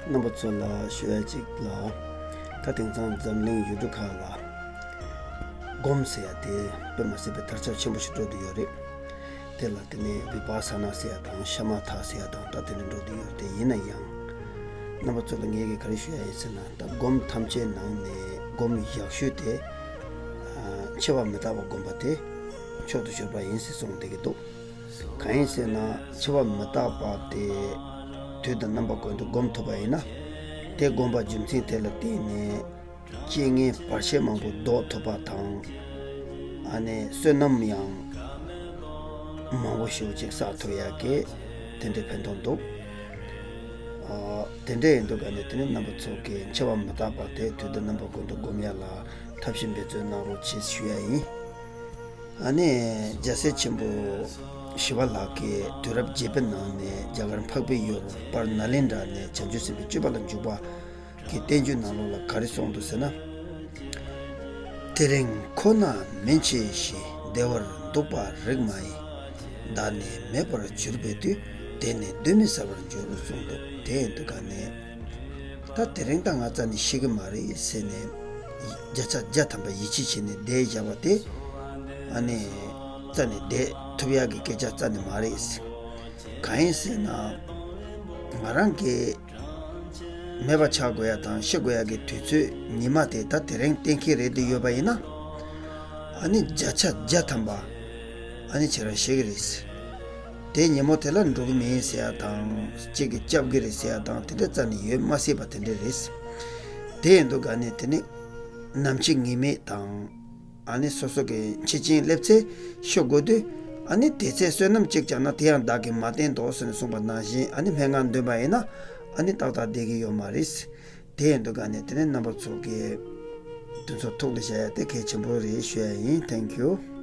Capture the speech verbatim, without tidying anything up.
རྣམ་པ་ཚོ་ལ་ཞུ་ཡ་གཅིག་ལ། ད་དེང་སང་འཛམ་གླིང་ཡུལ་གྲུ་ཁག་ལ་སྒོམ་ཟེར་ཡ་དེ་དཔེ་མ་སྲིད་པའི་དར་ཁྱབ་ཆེན་པོ་ཞིག་འགྲོ་བསྡད་ཡོད་རེད། དེ་ལ་དེ་ནས་བི་པ་ས་ན་ཟེར་ཡ་དང་ཤ་མ་ཐ་ཟེར་ཡ་དང་ད་དེ་འདྲ་འགྲོ་བསྡད་ཡོད་རེད། དེ་ཡིན་ན་ཡང་རྣམ་པ་ཚོ་ལ་ངས་ཀྱིས་ག་རེ་ཞུ་ཡ་ཡིན་ཟེར་ན། ད་སྒོམ་ཐམས་ཅད་ནང་ནས་སྒོམ་ཡག་ཤོས་དེ་འཆི་བ་མི་རྟག་པ་སྒོམ་པ་དེ་མཆོག་ཏུ་གྱུར་པ་ཡིན་ཟེར་གསུངས་བསྡད་ཀྱི་འདུག་གང་ཡིན་ཟེར་ན། འཆི་བ་མི་རྟག་པ་དེ་དུས་དང་རྣམ་པ་ཀུན་ཏུ་སྒོམ་ཐུབ་པ་ཡིན་ན། དེ་སྒོམ་པ་རྒྱུ་མཚན་དེ་ལ་བརྟེན་ནས་རྐྱེན་ངན་བར་ཆད་མང་པོ་ཟློག་ཐུབ་པ་དང་། ཨ་ནི་བསོད་ནམས་ཡང་མང་པོ་ཞེ་པོ་ཅིག་བསགས་ཐུབ་ཡག་གི་དེ་འདྲའི་ཕན་ཐོགས་འདུག་ཨ། དེ་འདྲ་ཡིན་དུས་ག་ནས་དེ་ནི་རྣམ་པ་ཚོ་གིས་འཆི་བ་མི་རྟག་པ་དེ་དུས་དང་རྣམ་པ་ཀུན་ཏུ་སྒོམ་ཡག་ལ་ཐབས་ཤེས་འབད་བརྩོན་གནང་རོགས་བྱེད་ཞུ་ཡ་ཡིན། ཨ་ནི་རྒྱལ་སྲས་ཆེན་པོ་ཞི་བ་ལྷ་གིས་དུས་རབས་བརྒྱད་པའི་ནང་ནས་རྒྱ་གར་འཕགས་པའི་ཡུལ་དཔལ་ནཱ་ལེནྡྲ་ནས་བྱང་ཆུབ་སེམས་དཔའི་སྤྱོད་པ་ལ་འཇུག་པ་གི་བསྟན་བཅོས་ནང་ལོགས་ལ་ག་རེ་གསུངས་འདུག་ཟེར་ན། དེ་རིང་ཁོ་ན་མན་ཆད་ཞི། བདེ་བར་འདུག་པ་རིགས་མ་ཡིན། བདག་ནི་མེད་པར་གྱུར་པའི་དུས། དེ་ནི་གདོན་མི་ཟ་བར་འགྱུར་གསུངས་འདུག་དེ་ཡིན་དུས་ག་ནས། ད་དེ་རིང་ད་ང་རྩ་ནས་ཤི་གི་མ་རེད་ཟེར་ནས་བརྒྱ་ཆ་བརྒྱ་ཐམ་པ་ཡིད་ཆེས་བྱས་ནས་བསྡད་བཞག་པ་དེ། ཨ་ནི་རྩ་ནས་བསྡད་ཐུབ་ཡག་གི་སྐད་ཆ་རྩ་ནས་མ་རེད། གང་ཡིན་ཟེར་ན། ང་རང་གི་མེད་པ་ཆགས་དགོས་ཡ་དང་ཤི་དགོས་ཡ་གི་དུས་ཚོད་ཉི་མ་དེ་ད་དེ་རིང་གཏན་འཁེལ་རེད་དེ་ཡོད་པ་ཡིན་ན། ཨ་ནི་བརྒྱ་ཆ་བརྒྱ་ཐམ་པ་ཨ་ནི་ཁྱེད་རང་ཤི་གི་རེད། དེ་ཉིན་མོ་དེ་ལ་འགྲོ་གི་མིན་ཟེར་ཡ་དང་གཅིག་གིས་སྐྱབས་ཀྱི་རེད་ཟེར་ཡ་དང་དེ་འདྲ་རྩ་ནས་ཡོད་མ་སྲིད་པ་དེ་འདྲ་རེད། དེ་ཡིན་དུས་ག་ནས་དེ་ནི་ནམ་འཆི་ངེས་མེད་དང་། ཨ་ནི་སོ་སོ་གི་འཆི་རྐྱེན་སླེབས་ཚེ་ཤི་དགོས་དུས། ཨ་ནི་དེ་ཚེ་བསོད་ནམས་གཅིག་བསགས་ན་དེ་ཡང་བདག་གིས་མ་བསྟེན་ཏོ་ཟེར་ནས་གསུངས་པ་ནང་བཞིན། ཨ་ནི་སྨན་ཁང་འདོན་པ་ཡིན་ན་ཨ་ནི་ཏག་ཏག་བསྡད་ཀྱི་ཡོད་མ་རེད། དེ་ཡིན་དུས་ག་ནས་དེ་ནས་རྣམ་པ་ཚོ་གིས་དེ་ཚོ་ཐུགས་ལ་བཞག་ཡ་དེ་གལ་ཆེན་པོ་རེད་ཞུ་ཡ་ཡིན། Thank you.